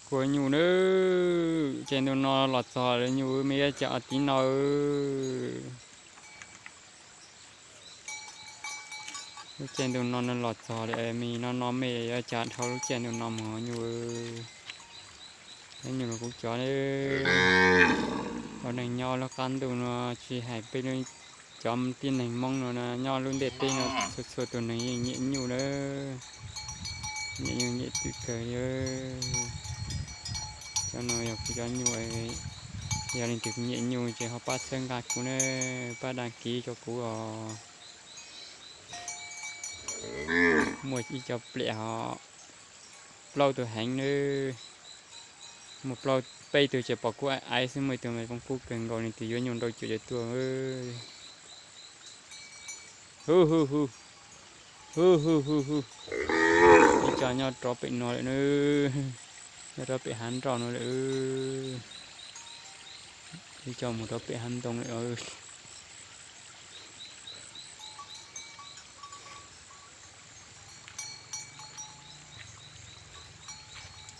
Kuv nyuj na, lub caij ntuj no los txog lawm nyuj, me yuav cas tib no. Lub caij ntuj no los txog lawm, me no no me yuav cas dhau lub caij ntuj no mus nyuj. Nyuj los kuv cov, ua neej nyob lub qab ntuj no tsis hais peb cov tib neeg Hmoob no nyob lub ntiaj teb no txhua txhua tus neeg yeej nyiam nyuj na. Nyiam nyuj nyiam twm kawg li. Cov no yog kuv cov nyuj, yog leej twg nyiam nyuj ces ho pab txhawb nqa kuv na, pab đăng ký rau kuv os. Muaj ib co pliam ho plaub tug heev na, muaj plaub peb tug ces pom kub aiv xwb, muaj ib tug mas zoo kub kawg nkaus, leej twg yuav nyuj nrau cuam ces tuaj. Hu hu hu, hu hu hu hu. Ib co nyob rov pem no lawm na, nyob rov pem hav nroj no lawm. Ib co mus rov pem hav ntoo lawm.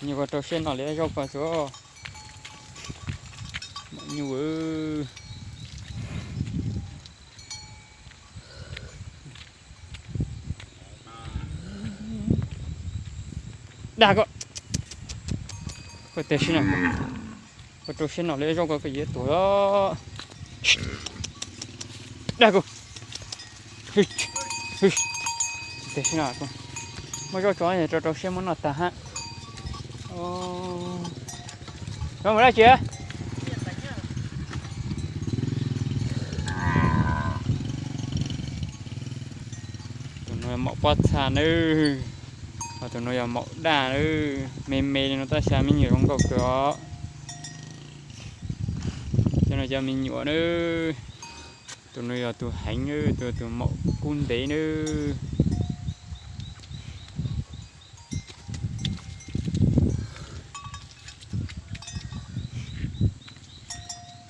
Nyuj ko rau siab no li zaub ko tsuas. Nyuj. Dag ko. Koj teg sib na, koj rau siab no li zaub ko koj yuav tuag. Dag ko. Teg sib na, muaj zaub tso rau rau siab muab noj tag hab. Mus dab tsi? Tus no yog maum pob txha nawb, ho tus no yog maum daj nawb. Me me li no tab sis me nyuam zoo nkauj kawg os. Cov no cov me nyuam nawb. Tus no yog tus heev nawb, tus, tus maum kub ntev nawb.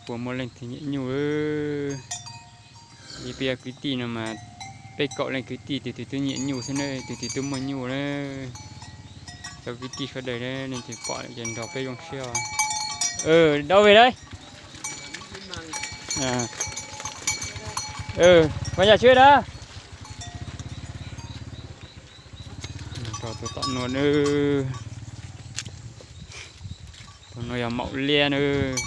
Puas muaj leej twg nyiam nyuj? Li peb kwv tij no mas peb kaum leej kwv tij, tus twg twb nyiam nyuj xwb na, tus twg twb muaj nyuj na. Cov kwv tij sawv daws leej twg pom ces nrog peb zoo siab os. Đâu về đấy? Có nhà chưa đó? Rau tus tom no nawb. Tus no yog maum liab nawb.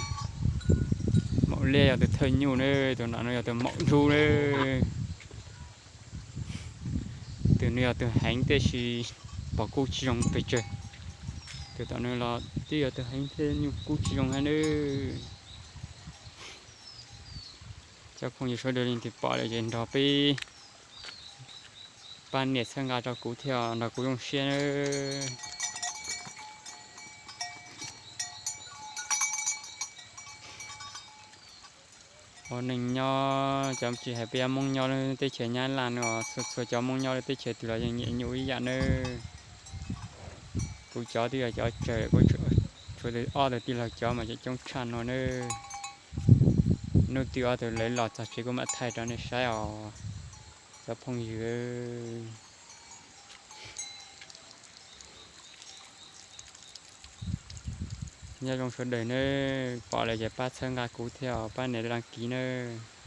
Maum liab yog tus thawj nyuj nawb, tus no no yog tus maum dlub nawb. Tus no yog tus heev tiam sis pom kub tsis zoo pes tsawg. Tus tom no los twb yog tus heev thiab nyuj kub tsis zoo hab nawb. Cov phooj ywg sawv daws leej twg pom lawm ces nrog peb pab nias txhawb nqa rau kuv thiab nrog kuv zoo siab nawb. Ua neej nyob cov tsis hais peb cov Hmoob nyob lub teb chaws Nyab Laj no, txhua txhua cov Hmoob nyob lub teb chaws twg los yeej nyiam nyuj ib yam nawb. Kuv cov twb yog cov tsawg, kuv tshuav ob tug tij laug cov mas coob tshaj no nawb. Hnub twg ob tug lawv los txog tsev kuv mam thaij rau nej saib os cov phooj ywg. Nyob zoo sawv daws nawb, pom lawm ces pab txhawb nqa kuv thiab pab nias đăng ký nawb.